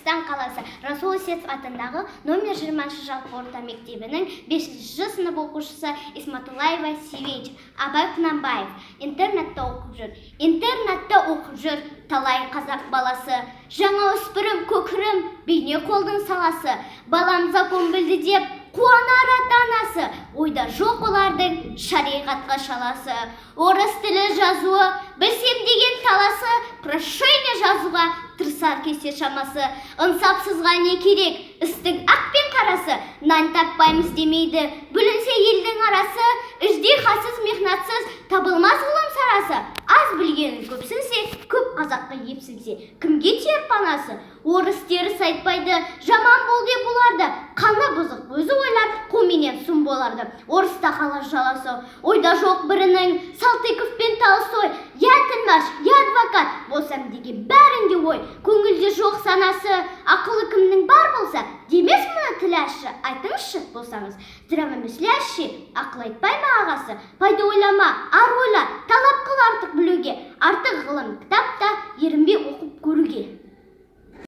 Түркістан қаласы, Расул Есетов атындағы номер 20 жалпы орта мектебінің 5 сынып оқушысы Исматуллаева Севинч. Абай Құнанбаев интернатта оқып жүр. Интернатта оқып жүр талай қазақ баласы. Жаңа өспірім көкірім, бейне қолдың саласы. Балам закон білді деп қуанар ата-анасы. Ойда жоқ олардың шариғатқа шаласы. Орыс тілі жазуы, білсем деген таласы, прошение жазуға тырысар кесе шамасы. Ынсапсызға не керек, істің ақ пен қарасы, нан таппаймыз демейді, бүлінсе елдің арасы, іждихатсыз, мехнатсыз табылмас ғылым сарасы. Аз білгенін көпсінсе, көп қазаққа епсінсе, кімге тиер панасы? Орыс теріс айтпайды, жаман бол деп оларды, қаны бұзық өзі ойлар, қуменен сұм боларды. Орыста қалар жаласы, ойда жоқ бірінің Салтыков пен Толстой, я тілмаш, я адвокат болсам деген бәрінде ой, көңілде жоқ санасы, ақылы кімнің бар болса, демес мұны тіл ащы, айтыңызшы болсаңыз. Здравомыслящий, ақыл айтпай ма ағасы, пайда ойлама, ар ойла, талап қыл артық білуге, артық ғылым кітапта, ерінбе.